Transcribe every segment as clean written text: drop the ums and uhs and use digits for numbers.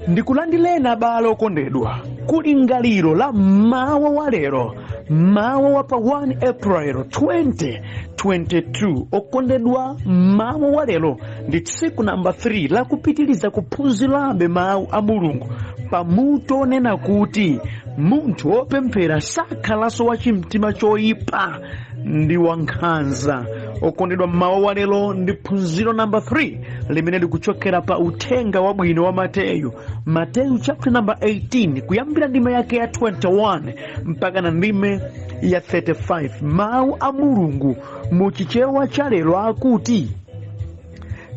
Ndikulandileni abale okondedwa kulingaliro la mmawa wa lero, mmawa wa pa 1 April 2022. Okondedwa, mmawa wa lero ndi tsiku namba 3 lakupitiriza kuphunzirabe mawu a Mulungu pamutu onena kuti munthu wopemphera sakhalanso wachimtima choyipa ndi wankhanza. Okondedwa, mmawa wa lero ndi phunziro namba 3 limene likuchokera pa uthenga wabwino wa Mateyu, Mateyu chapter number 18, kuyambira ndime yake ya 21 mpaka na ndime ya 35. Mawu a Mulungu mu Chichewa cha lero akuti,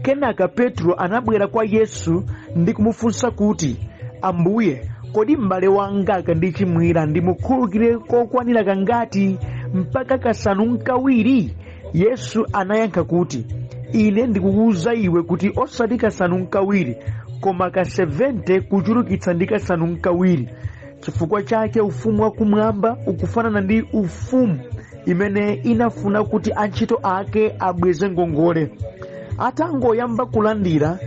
kenaka Petro anabwera kwa Yesu ndi kumufunsa kuti, Ambuye, kodi m'bale wanga akandichimwira ndimukhululukire kokwanira kangati? Mpaka kasanu nkawiri? Yesu anayankha kuti, Ine ndikukuwuza iwe kuti osati kasanu nkawiri, koma ka 70 kuchulukitsa ndi kasanu nkawiri. Chifukwa chake ufumu wakumwamba ukufanana ndi mfumu imene inafuna kuti antchito ake abweze ngongole. Atangoyamba kulandira,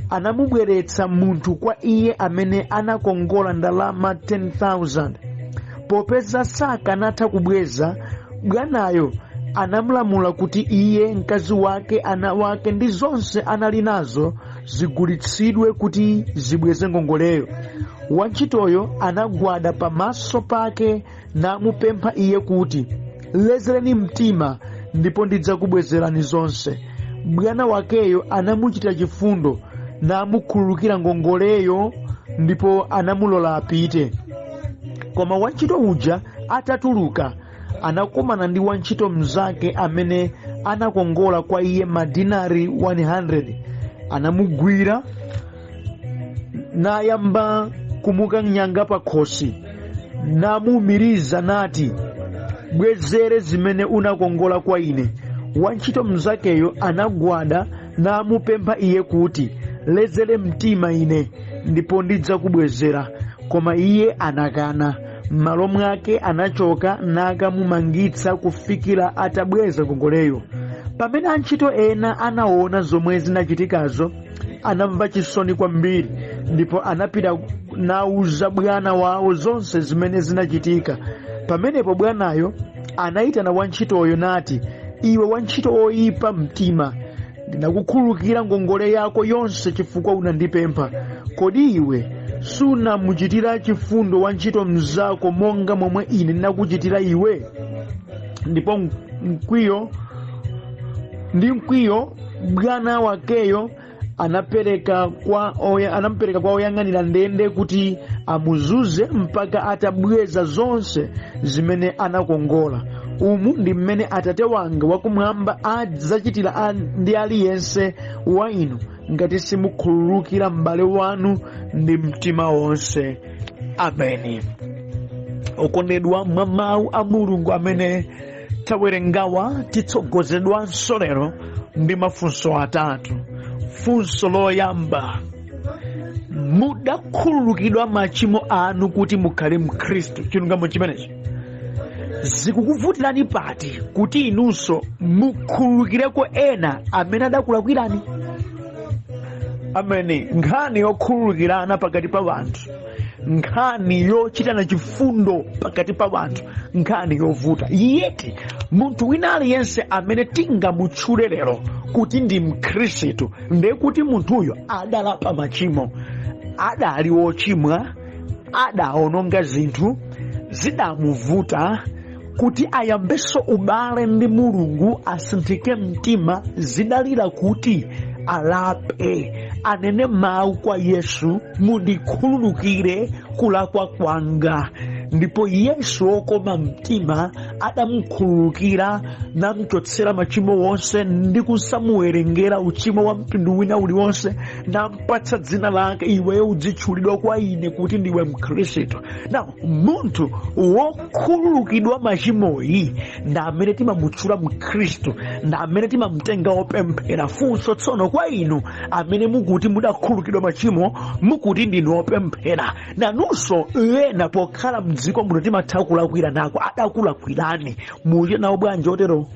anamubweretsa munthu kwa iye amene anakongola ndalama 10,000. Popeza sakanatha kubweza, bwanayo anamulamula kuti iye, mkazi wake, ana wake ndi zonse anali nazo zigulitsidwe kuti zibweze ngongoleyo. Wantchitoyo anagwada pamaso pake namupempha iye kuti, lezereni mtima ndipo ndidzakubwezerani zonse. Bwana wakeyo anamuchitira chifundo namukhululukira ngongoleyo ndipo anamulola apite. Koma wantchito uja atatuluka, anakumana ndi wantchito mnzake amene anakongola kwa iye madinari 100. Anamugwira nayamba kumukanyanga pa khosi, namuumiriza nati, bwezere zimene unakongola kwa ine. Wantchito mnzakeyo anagwada namupempha iye kuti, lezere mtima ine ndipo ndidzakubwezera. Koma iye anakana. M'malo mwake anachoka nakamumangitsa kufikira atabweza ngongoleyo. Pamene antchito ena anaona zomwe zinachitikazo, anamva chisoni kwambiri ndipo anapita nauza bwana wawo zonse zimene zinachitika. Pamenepo bwanayo anayitana wantchitoyo nati, iwe wantchito woyipa mtima, ndinakukhululukira ngongole yako yonse chifukwa unandipempha. Kodi iwe sunamuchitira chifundo wantchito mnzako monga momwe ine ndinakuchitira iwe? Ndipo mkwiyo ndi mkwiyo bwana wakeyo anamupereka kwa oyang'anira ndende kuti amuzunze mpaka atabweza zonse zimene anakongola. Umu ndi mmene Atate wanga wakumwamba adzachitira ndi aliyense wa inu ngati simukhululukira m'bale wanu ndi mtima wonse. Ameni. Okondedwa, mwa mawu a Mulungu amene tawerengawa, titsogozedwanso lero ndi mafunso atatu. Funso loyamba, mudakhululukidwa machimo anu kuti mukhale Mkhristu. Chilungamo chimenechi zikukuvutirani pati kuti inunso mukhululukireko ena amene adakulakwirani? Ameni. Nkhani yokhululukirana pakati pa wanthu, nkhani yochitana chifundo pakati pa wanthu, nkhani yovuta. Yeti munthu wina aliyense amene tingamutchule lero kuti ndi Mkhristu, ndiye kuti munthuyo adalapa machimo, adali wochimwa, adaononga zinthu, zidamuvuta kuti ayambenso ubale ndi Mulungu, asinthike mtima, zidalira kuti alape, anene mawu kwa Yesu, mundikhululukire kulakwa kwanga. Ndipo Yesu wokoma mtima adamukhululukira, namchotsera machimo wonse ndi kusamuwerengera uchimo wa mtundu wina uliwonse, nampatsa dzina lake, iweyo udzitchulidwa kwa ine kuti ndiwe Mkhristu. Now, munthu wokhululukidwa machimoyi ndi amene timamutchula Mkhristu, ndi amene timamutenga wopemphera. Funso tsono kwa inu amene mukuti mudakhululukidwa machimo, mukuti ndinu opemphera, nanunso ena pokhala mdziko muno timatha kulakwira nako, adakulakwirani, muchita nawo bwanji otero?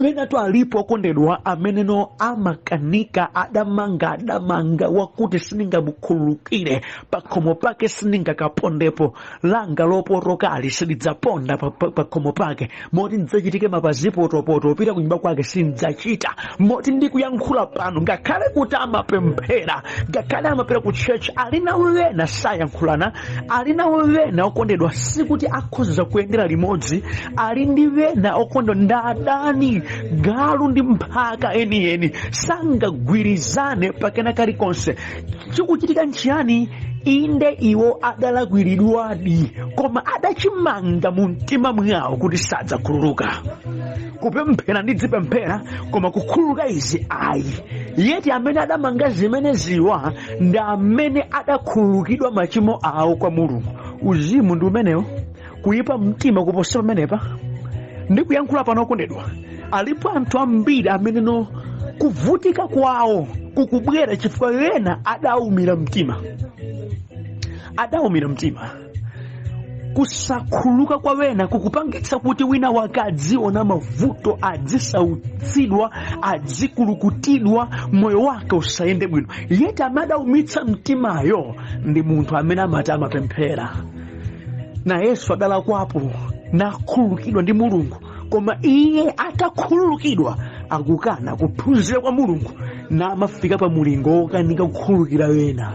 Wenatu alipo, okondedwa, ameneno amakanika, adamanga wakuti sindingamukhululukire, pakhomo pake sindingakapondepo, langa lopotokali silidzaponda pakhomo pake, moti ndidzachitike mapazi potopoto opita kunyumba kwake sindidzachita. Moti ndikuyankhula pano, ngakhale kuti amapemphera, ngakhale amapita ku church, ali nawo wena sayankhulana, ali nawo wena, okondedwa, sikuti akhoza kuyendera limodzi, ali ndi wena, okondedwa, ndi adani, galu ndi mphaka enieni, sangagwirizane pakena kalikonse. Chikuchitika nchiyani? Inde, iwo adalakwiridwadi, koma adachimanga mu mtima mwawo kuti sadzakhululuka. Kupemphera ndidzipemphera, koma kukhululuka izi ayi. Yeti amene adamanga zimeneziwa ndi amene adakhululukidwa machimo awo kwa Mulungu. Uzimu ndi umenewo, kuyipa mtima kuposa pamenepa? Ndikuyankhula pano, okondedwa, alipo anthu ambiri ameneno kuvutika kwawo kukubwera chifukwa ena adawumira mtima, adawumira mtima. Kusakhululuka kwa wena kukupangitsa kuti wina wake adziona mavuto, adzisautsidwa, adzikulukutidwa, moyo wake usayende bwino. Yeti amene adaumitsa mtimayo ndi munthu amene amati amapemphera. Nayenso adalakwapo nakhululukidwa ndi Mulungu, koma iye atakhululukidwa akukana kuphunzira kwa Mulungu, namafika pa mulingo wokanika kukhululukira wena.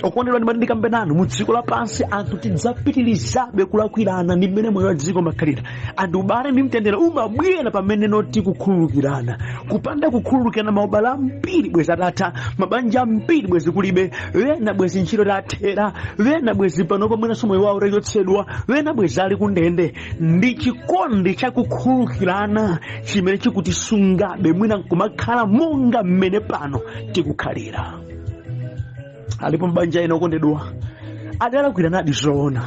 Okondedwa, ndimati ndikambe nanu, mu dziko lapansi anthu tidzapitirizabe kulakwirana, ndi mmene moyo wa dziko umakhalira. Anthu, ubale ndi mtendere umabwera pamene noti kukhululukirana. Kupanda kukhululukirana, maubale ambiri bwezi atatha, mabanja ambiri bwezi kulibe, wena bwezi ntchito itathera, wena bwezi panopo mwinanso moyo wawo utachotsedwa, wena bwezi ali kundende. Ndi chikondi chakukhululukirana chimene chikutisungabe mwina nkumakhala monga mmene pano tikukhalira. Alipo mabanja ena, okondedwa, adalakwiranadi zoona,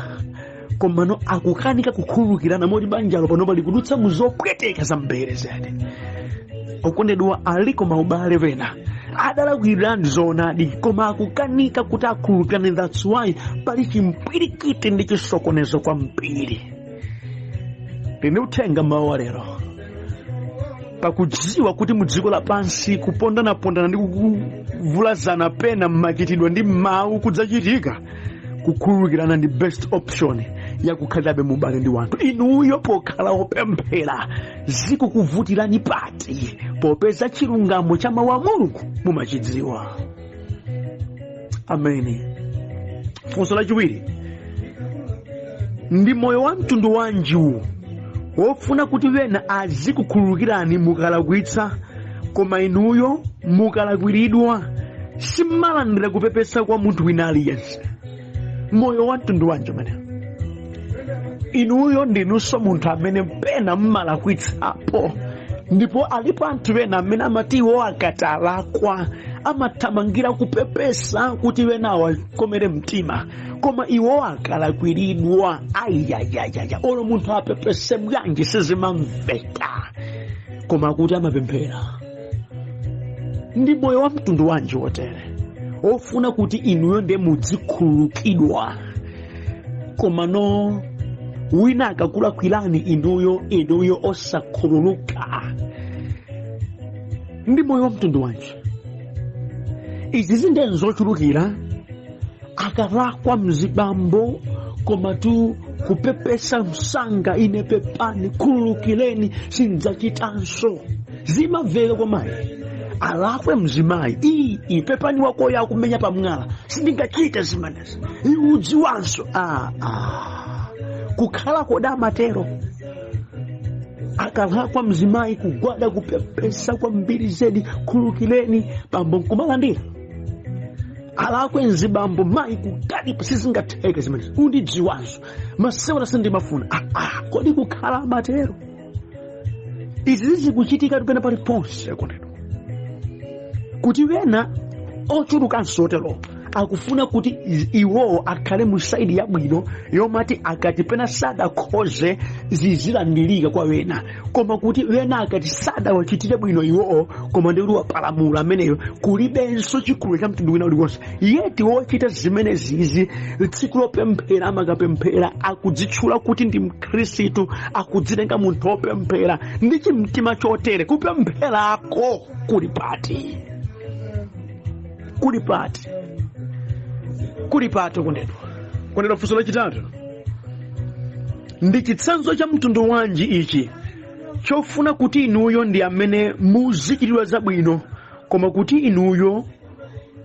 komano akukanika kukhululukirana, moti banjalo panopa likudutsa mu zopweteka zambiri zedi. Okondedwa, aliko maubale wena adalakwirani zoonadi, koma akukanika kuti akhululukirane. That's why pali chimpwirikiti ndi chisokonezo kwambiri. Ndine uthenga mawu wa lero, pakudziwa kuti mu dziko lapansi kupondanapondana ndi kuvulazana pena mmachitidwe ndi mawu kudzachitika, kukhululukirana ndi best option yakukhalirabe mubale ndi wanthu. Inuyo pokhala opemphera, zikukuvutirani pati, popeza chilungamo cha mawu a Mulungu mumachidziwa? Ameni. Funso lachiwiri: ndi moyo wa mtundu wanji uwu wofuna kuti wena azikukhululukirani mukalakwitsa, koma inuyo mukalakwiridwa simmalandira kupepesa kwa munthu wina aliyense? Moyo wa mtundu wanji umenewo? Inuyo ndinunso munthu amene pena mmalakwitsapo, ndipo alipo anthu ena amene amati iwo akatalakwa amathamangira kupepesa kuti wena awakomere mtima, koma iwo akalakwiridwa, ayayayaya, olo munthu apepese bwanji sizimamveka, koma kuti amapemphera. Ndi moyo wa mtundu wanji wotere ofuna kuti inuyo ndiye mudzikhululukidwa, komano wina akakulakwirani inuyo osakhululuka? Ndi moyo wa mtundu wanji? Izi zinde nzochulukira. Akalakwa mzibambo, komatu kupepesa msanga, "Ine pepani, khululukireni, sindidzachitanso," zimamveka kwa mayi. Alakwe mzimayi, "Ii, pepani, wakoyo akumenya pamwala, sindingachite zimenezi, udziwanso." Ah, ah. Kukhala koda amatero? Akalakwa mzimayi, kugwada kupepesa kwambiri zedi, "Khululukireni," bambo nkumalandira. Alakwe mzibambo, mayi kukalipa, "Sizingatheke zimenezi, undidziwanso, masewera sindimafuna." Ah, ah, kodi kukhala amatero? Izi zikuchitika pena paliponse, kondedwa, kuti wena ochulukanso otero Akufuna kuti iwowo akhale mu side yabwino yomati akati pena sadakhoze zizilandilika kwa wena, koma kuti wena akati sadawachitire bwino iwowo, koma ndikuti wapalamula ameneyo, kulibenso chikhulupiriro cha mtundu wina uliwonse. Yeti wochita zimenezizi tsiku lopemphera amakapemphera akudzitchula kuti ndi mkhristu, akudzitenga munthu wopemphera ndi chimtima chotere, kupempherako kuli pati? Kuli pati? Kuli pati? Okondedwa, kondedwa, funso lachitatu: ndi chitsanzo cha mtundu wanji ichi chofuna kuti inuyo ndi amene muzichitidwa zabwino, koma kuti inuyo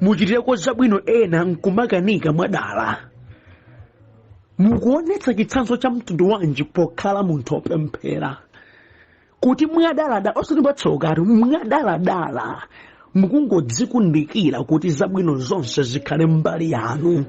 muchitireko zabwino ena nkumakanika mwadala? Mukuonetsa chitsanzo cha mtundu wanji pokhala munthu opemphera kuti mwadaladala, osati mwatsokatu, mwadaladala mukungodzikundikira kuti zabwino zonse zikhale mbali yanu,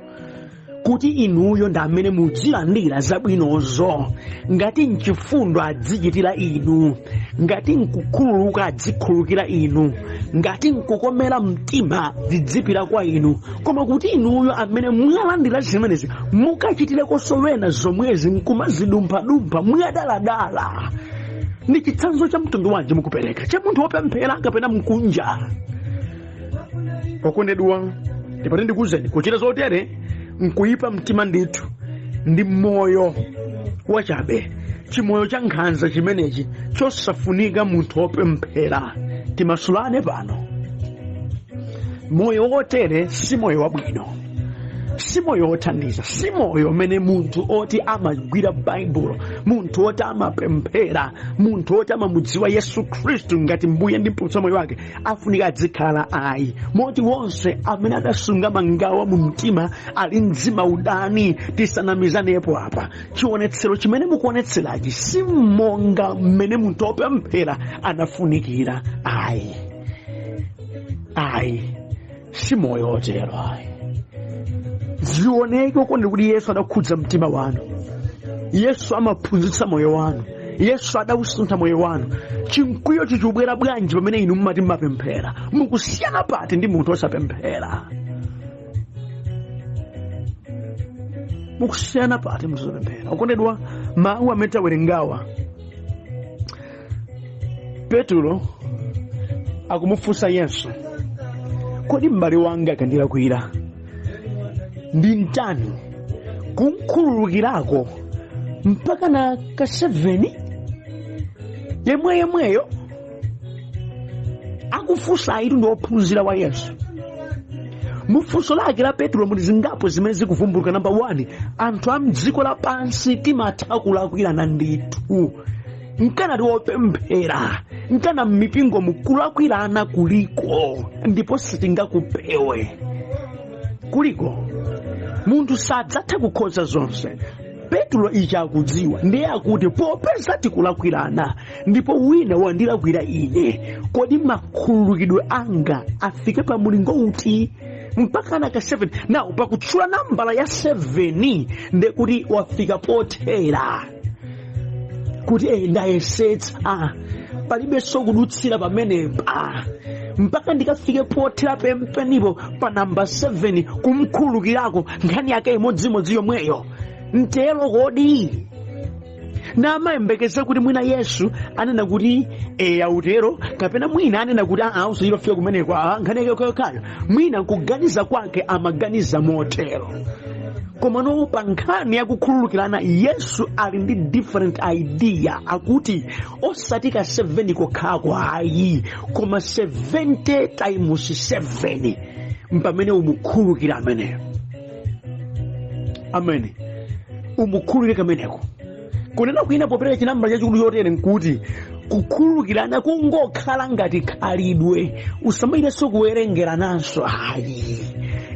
kuti inuyo ndi amene mudzilandira zabwinozo? Ngati mchifundo adzichitira inu, ngati nkukhululuka adzikhululukira inu, ngati nkukomera mtima zidzipita kwa inu, koma kuti inuyo amene mwalandira zimenezi mukachitirekonso wena zomwezi nkumazidumphadumpha mwadaladala, ndi chitsanzo cha mtundu wanji mukupereka cha munthu wopemphera kapena mkunja? Okondedwa, ndipati ndikuwuzeni, kuchita zotere nkuyipa mtima ndithu, ndi moyo wachabe, chimoyo cha nkhanza chimenechi chosafunika munthu wopemphera. Timasulane pano, moyo wotere si moyo wabwino, si moyo wothandiza, si moyo umene munthu oti amagwira Baibulo, munthu oti amapemphera, munthu oti amamudziwa Yesu Khristu ngati Mbuye ndi Mpulumutsi wa moyo wake afunika adzikhala ayi. Moti wonse amene adasunga mangawa mu mtima ali mdzima udani, tisanamizanepo apa, chionetsero chimene mukuonetserachi si monga mmene munthu wopemphera anafunikira ayi, ayi, si moyo wotero ayi. Zioneke okondedwa kuti Yesu adakhudza mtima wanu, Yesu amaphunzitsa moyo wanu, Yesu adausuntha moyo wanu. Chinkwiyo chichubwera bwanji pamene inu mumati mmapemphera? Mukusiyana pati ndi munthu osapemphera? Mukusiyana pati munthu osapemphera? Okondedwa, mawu amene tawerengawa, Petulo akumufunsa Yesu, kodi m'bale wanga akandilakwira ndi mtani kumkhululukirako mpaka na ka 7? Yemweyemweyo akufunsa ayitu ndi ophunzira wa Yesu. Mufunso lake la Petulo muli zingapo zimene zikuvumbuluka. Namba 1, anthu a mdziko lapansi timatha kulakwirana ndithu, nkana tiwopemphera, nkana m'mipingo mukulakwirana kuliko, ndipo sitingakupewe, kuliko. Munthu sadzatha kukhoza zonse. Petulo ichi akudziwa, ndiye akuti popeza tikulakwirana ndipo wina wandilakwira ine, kodi makhululukidwe anga afike pa mulingo uti? Mpaka na ka 7. Now pakutchula nambala ya 7 ndekuti wafika pothera kuti ndayesetsa, palibenso kudutsira pamenepa, mpaka ndikafike pothera pempenipo pa namba 7 kumkhululukirako, nkhani yake imodzimodzi yomweyo. Mtero kodi namayembekeza kuti mwina Yesu anena kuti eya utero, kapena mwina anena kuti aa usachita kufika kumeneko, aa nkhani yake yokhayo? Mwina nkuganiza kwake amaganiza motero. Komano pa nkhani yakukhululukirana Yesu ali ndi different idea. Akuti osati ka 7 kokhako ayi, koma 70 times 7 mpamene umukhululukira ameneyo, amene umukhululukire kameneko. Kunena kwina, popereka chinambala chachikulu chotere nkuti kukhululukirana kungokhala ngati khalidwe, usamaitenso kuwerengerananso ayi.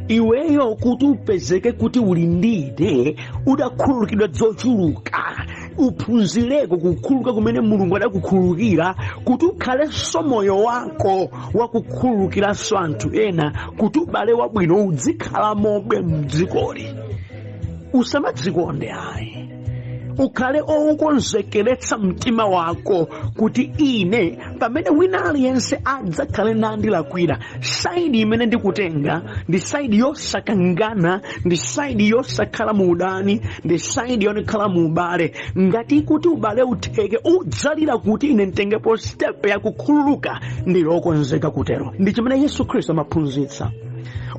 Iweyo kuti upezeke kuti uli ndine udakhululukidwa zochuluka, uphunzireko kukhululuka kumene Mulungu adakukhululukira, kuti ukhalenso moyo wako wakukhululukiranso anthu ena, kuti ubale wabwino udzikhala mobe mdzikoli. Usamadzikonde ayi. Ukhale owukonzekeretsa mtima wako kuti ine pamene wina aliyense adzakhale nandilakwira, side imene ndikutenga ndi side yosakangana, ndi side yosakhala mu udani, ndi side yokhala mu ubale. Ngati kuti ubale utheke, udzalira kuti ine nditengepo step yakukhululuka, ndilokonzeka kutero. Ndi chimene Yesu Khristu amaphunzitsa.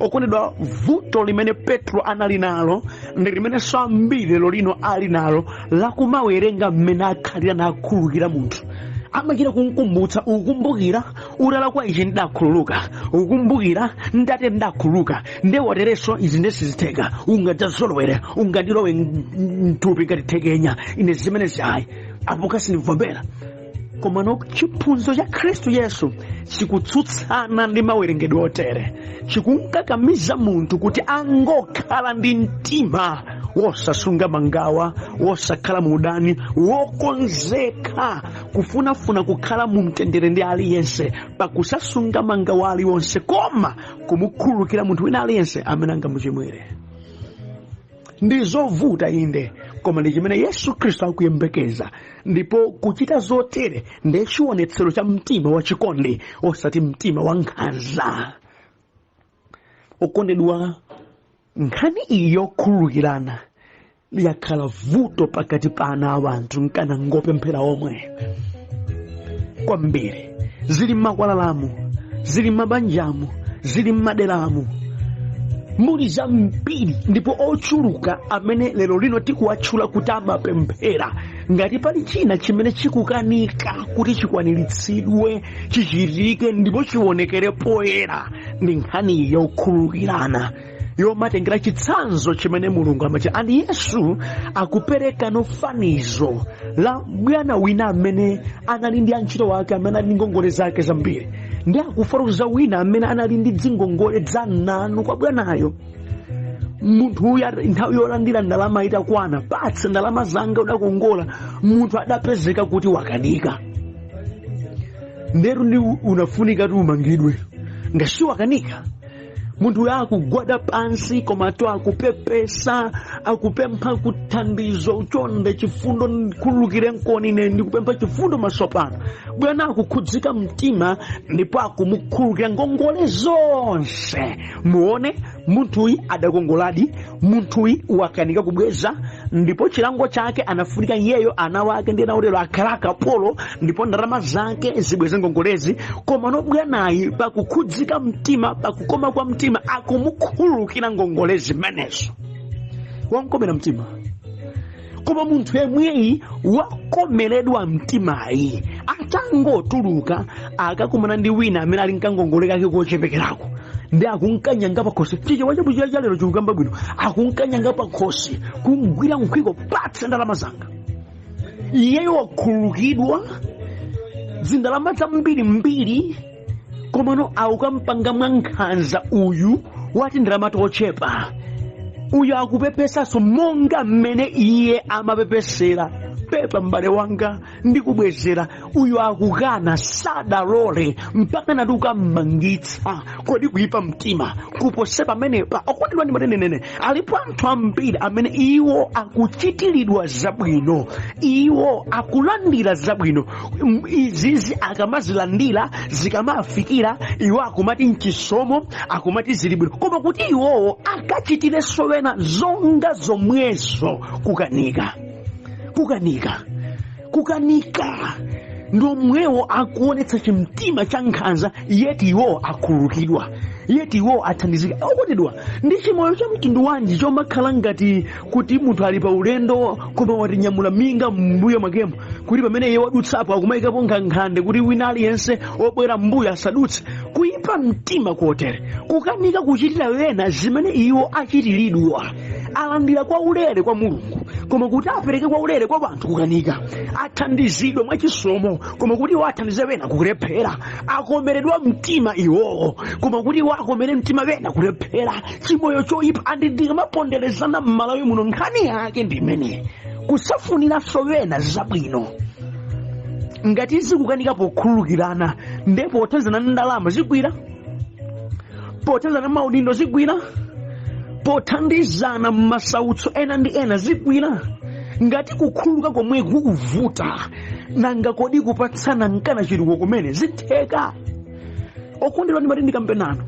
Okondedwa, vuto limene Petro anali nalo ndi limenenso ambiri lero lino ali nalo, lakumawerenga mmene akhalira nakhululukira munthu. Amachita kumkumbutsa, "Ukukumbukira utalakwa ichi ndakhululuka? Ukukumbukira ndate ndakhululuka? Nde waterenso izi ndesizitheka. Ungadzazolowere, ungandilowe mthupi ngati thekenya. Ine zimenezi ayi, apo kasindimvomera." Komano chiphunzitso cha Khristu Yesu chikutsutsana ndi mawerengedwe otere, chikunkakamiza munthu kuti angokhala ndi mtima wosasunga mangawa, wosakhala mu udani, wokonzeka kufunafuna kukhala mu mtendere ndi aliyense, pakusasunga mangawa aliwonse, koma kumukhululukira munthu wina aliyense amene angamuchimwire. Ndi zovuta inde, koma ndi chimene Yesu Khristu akuyembekeza. Ndipo kuchita zotere ndiye chionetsero cha mtima wachikondi, osati mtima wa nkhanza. Okondedwa, nkhani iyi yokhululukirana yakhala vuto pakati pa ana a anthu, nkana ngopemphera omwe kwambiri. Zili m'makwalalamu, zili m'mabanjamu, zili m'maderamu, muli zambiri. Ndipo ochuluka amene lero lino tikuwatchula kuti amapemphera, ngati pali china chimene chikukanika kuti chikwaniritsidwe, chichitike ndipo chionekere poyera, ndi nkhani yokhululukirana, yomatengera chitsanzo chimene Mulungu amachita. And Yesu akupereka fanizo la bwana wina amene anali ndi antchito wake amene ali ndi ngongole zake zambiri, ndi akufotokoza wina amene anali ndi dzingongole dzananu kwa bwanayo. Munthu uyu nthawi yolandira ndalama itakwana, "Patse ndalama zanga udakongola," munthu adapezeka kuti wakanika. Ndetu ndi unafunika ti umangidwe ngasi wakanika. Munthu uyu akugwada pansi, komatu akupepesa, akupempha kuthandizo, "Chonde, chifundo, ndikhululukire nkoni, ine ndikupempha chifundo maso pano." Bwana akukhudzika mtima ndipo akumukhululukira ngongole zonse. Muone, munthuyi adakongoladi, munthuyi wakanika kubweza, ndipo chilango chake anafunika iyeyo, ana wake ndi ena otero akhala akapolo, ndipo ndalama zake zibweze ngongolezi. Koma no bwanayi, pakukhudzika mtima, pakukoma kwa mtima, akumukhululukira ngongole zimenezo, wamkomera mtima. Koma munthu yemweyi wakomeredwa mtimayi atangotuluka, akakumana ndi wina amene ali nkangongole kake kochepekerako, ndi akunkanyanga pakhosi. Chichewa chabuchira cha lero chikukamba bwino. Akunkanyanga pakhosi, kugwira nkhwiko, "Patse ndalama zanga." Iyeyo wakhululukidwa zindalama zambirimbiri, komano akukampanga mwankhanza uyu wati ndalama tochepa. Uyu akupepesanso monga mmene iye amapepesera, "Pepa m'bale wanga, ndikubwezera." Uyu akukana, sadalole, mpaka nati ukammangitsa. Kodi kuyipa mtima kupose pamenepa? Okondedwa, ndi manenenene, alipo anthu ambiri amene iwo akuchitiridwa zabwino, iwo akulandira zabwino. Izizi akamazilandira, zikamafikira iwo, akumati mchisomo, akumati zili bwino, koma kuti iwowo akachitirenso wena zonga zomwezo, kukanika, kukanika, kukanika. Ndi omwewo akuonetsa chimtima cha nkhanza, yeti iwo akhululukidwa, yeti iwo athandizika. Okondedwa, ndi chimoyo cha mtundu wanji chomakhala ngati kuti munthu ali pa ulendo koma watinyamula minga m'mbuyo mwakemo, kuti pamene iye wadutsapo akumayikapo nkhankhande kuti wina aliyense wobwera m'mbuyo asadutse? Kuyipa mtima kotere, kukanika kuchitira wena zimene iwo achitiridwa. Alandira kwa ulere kwa Mulungu, koma kuti apereke kwa ulere kwa anthu kukanika. Athandizidwe mwachisomo, koma kuti iwo athandize wena kulephera. Akomeredwa mtima iwowo, koma kuti iwo akomere mtima wena kulephera. Chimoyo choyipa. And ndikamaponderezana m'Malawi muno, nkhani yake ndi imeneyi, kusafuniranso wena zabwino. Ngati zikukanika pokhululukirana, ndipo pothandizana ndalama zigwira, pothandizana maudindo zigwira, pothandizana m'masautso ena ndi ena zigwira. Ngati kukhululuka komwe kukuvuta, nanga kodi kupatsana nkana chitukuko kumene zitheka? Okondedwa, ndimati ndikambe nanu,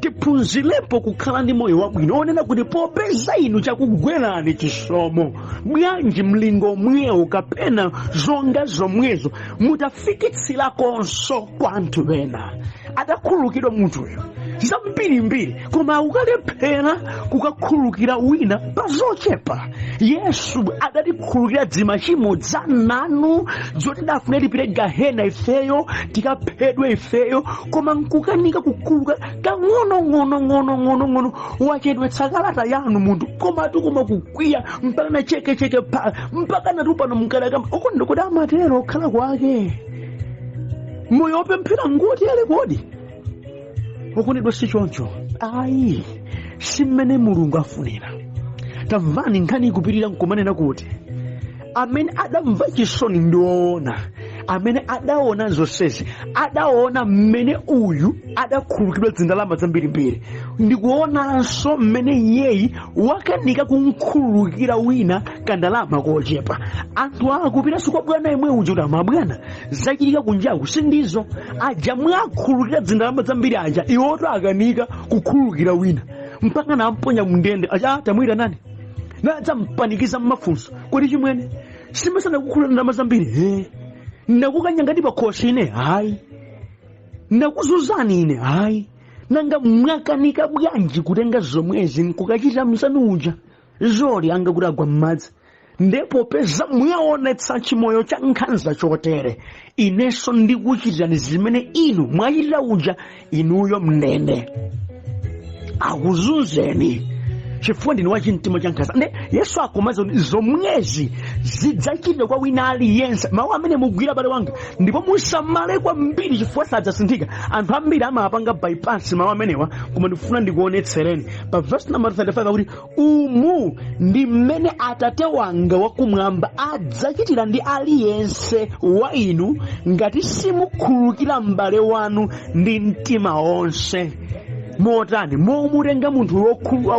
tiphunzirepo kukhala ndi moyo wabwino onena kuti popeza inu chakugwerani chisomo, bwanji mlingo omwewo kapena zonga zomwezo mutafikitsirakonso kwa anthu ena? Adakhululukidwa munthuyo zambirimbiri, koma akukalephera kukakhululukira wina pa zochepa. Yesu adatikhululukira dzimachimo dzananu zoti dafuna tipite gahena ifeyo, tikaphedwe ifeyo, koma nkukanika kukhululuka kang'ono-ng'ono-ng'ono-ng'ono. Wachedwetsa kalata yanu munthu, komatu koma kukwiya mpaka na chekecheke pa mpaka natupano mkadakamba. Okondedwa, kodi amatero okhala kwake moyo wopemphera ngotere kodi? Okondedwa, si choncho ayi, si mmene Mulungu afunira. Tamvani nkhani ikupirira nkumanena kuti amene adamva chisoni ndi woona, amene adaona zonsezi, adaona mmene uyu adakhululukidwa zindalama zambirimbiri, ndikuonanso mmene iyeyi wakanika kumkhululukira wina kandalama kochepa. Anthu akupitanso kwa bwana yemwe uja kuti, amabwana, zachitika kunjaku sindizo aja mwakhululukira zindalama zambiri aja, iwoto akanika kukhululukira wina mpaka namponya mndende aja. Tamwira nani nadzampanikiza mmafunso, kodi chimwene simasana kukhululukira ndalama zambiri? He, ndakukanyangati pakhosi ine? Hayi. Ndakuzuzani ine? Hayi. Nanga mwakanika bwanji kutenga zomwezi nkukachita mzanu uja zoli anga kuti agwa m'madzi? Ndipo popeza mwaonetsa chimoyo cha nkhanza chotere, inenso ndikuchitirani zimene inu mwachitira uja, inuyo mndende akuzunzeni chifukwa ndinu wachimtima cha nkhanza. Nde Yesu akumaza kuti zomwezi zidzachitidwa kwa wina aliyense. Mawu amene mugwira, abale wanga, ndipo musamale kwambiri chifukwa sadzasinthika. Anthu ambiri amapanga bypass mawu amenewa, koma ndikufuna ndikuonetsereni pa verse number 35 akuti, umu ndi mmene Atate wanga wakumwamba adzachitira ndi aliyense wa inu ngati simukhululukira m'bale wanu ndi mtima wonse. Motani? Momutenga munthu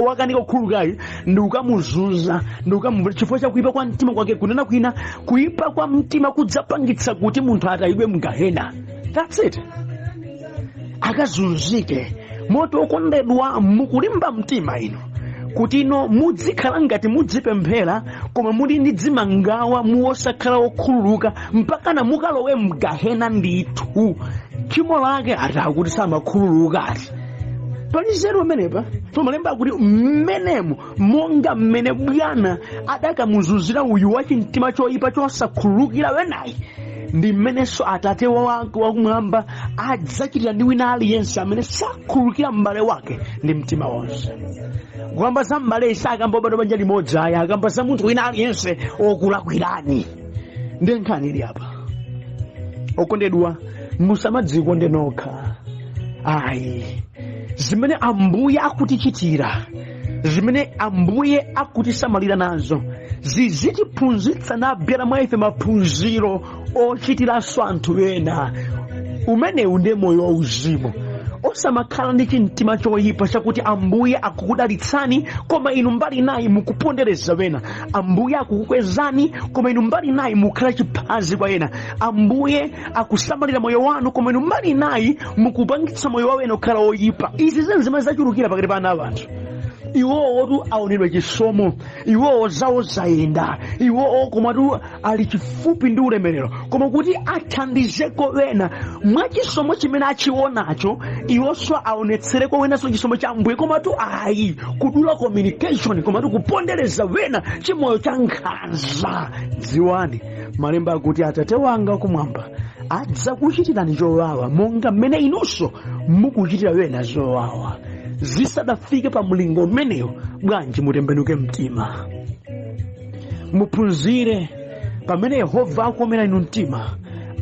wakanika kukhululukayo ndi kukamuzunza ndi kukamuvuta chifukwa cha kuipa kwa mtima kwake. Kunena kwina, kuipa kwa mtima kudzapangitsa kuti munthu atayidwe mgahena. That's it, akazunzike moto. Okondedwa, mukulimba mtima inu kuti ino muzikhala ngati mudzipemphera, koma muli ndi dzimangawa, muwosakhala okhululuka mpakana mukalowe mgahena ndithu. Tchimo lake ati akuti samakhululuka, ati pali zeru pamenepa? So malemba akuti mmenemo monga mmene bwana adakamuzunzira uyu wachimtima choyipa chosakhululukira wenayi, ndi mmenenso Atate wakumwamba adzachitira ndi wina aliyense amene sakhululukira m'bale wake ndi mtima wonse. Kukamba za m'bale, sakamba obadwa banja limodzi ayi, akamba za munthu wina aliyense okulakwirani. Ndi nkhani ili apa. Okondedwa, musamadzikonde nokha ayi. Zimene Ambuye akutichitira, zimene Ambuye akutisamalira nazo, zizitiphunzitsa nabyala mwa ife maphunziro ochitiranso anthu ena. Umenewu ndiye moyo wauzimu, osamakhala ndi chimtima choyipa chakuti Ambuye akukudalitsani koma inu mbali nayi mukupondereza wena, Ambuye akukukwezani koma inu mbali nayi mukhala chiphazi kwa ena, Ambuye akusamalira moyo wanu koma inu mbali nayi mukupangitsa moyo wa wena kukhala oyipa. Izi zinthu zimene zachulukira pakati pa ana anthu. Iwowotu aonedwa chisomo, iwowo zawo zayenda, iwowo komatu ali chifupi ndi ulemerero, koma kuti athandizeko wena mwachisomo chimene achionacho, iwonso aonetsereko wenanso chisomo cha Ambuye, komatu ayi, kudula communication, komatu kupondereza wena, chimoyo cha nkhanza. Dziwani malemba akuti Atate wanga kumwamba adzakuchitirani chowawa monga mmene inunso mukuchitira wena zowawa. Zisadafike pa mlingo umenewo, bwanji mutembenuke mtima, muphunzire pamene Yehova akukomera inu mtima,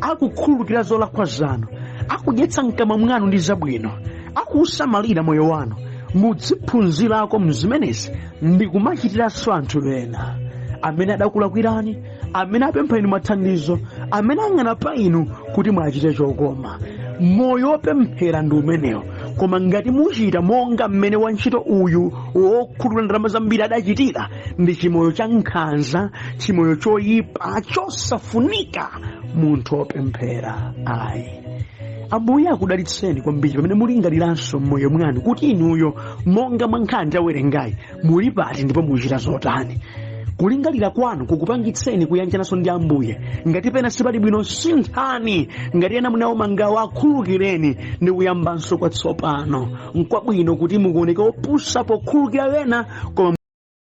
akukhululukira zolakwa zanu, akudyetsa mkamwa mwanu ndi zabwino, akusamalira moyo wanu. Mudziphunzirako mzimenezi ndi kumachitiranso anthu ena amene adakulakwirani, amene apempha inu mathandizo, amene ang'ana pa inu kuti mwachite chokoma. Moyo wopemphera ndi umenewo, Koma ngati muchita monga mmene wantchito uyu wokhulupirira ndalama zambiri adachitira, ndi chimoyo cha nkhanza, chimoyo choyipa, chosafunika munthu wopemphera ayi. Ambuye akudalitseni kwambiri pamene mulingaliranso m'moyo mwanu kuti inuyo, monga mwa nkhani tawerengayi, muli pati ndipo muchita zotani. Kulingalira kwanu kukupangitseni kuyanjananso ndi Ambuye. Ngati pena sipali bwino, sinthani. Ngati ena munawo mangawo, akhululukireni ndi kuyambanso kwatsopano. Nkwabwino kuti mukuoneke opusa pokhululukira ena, koma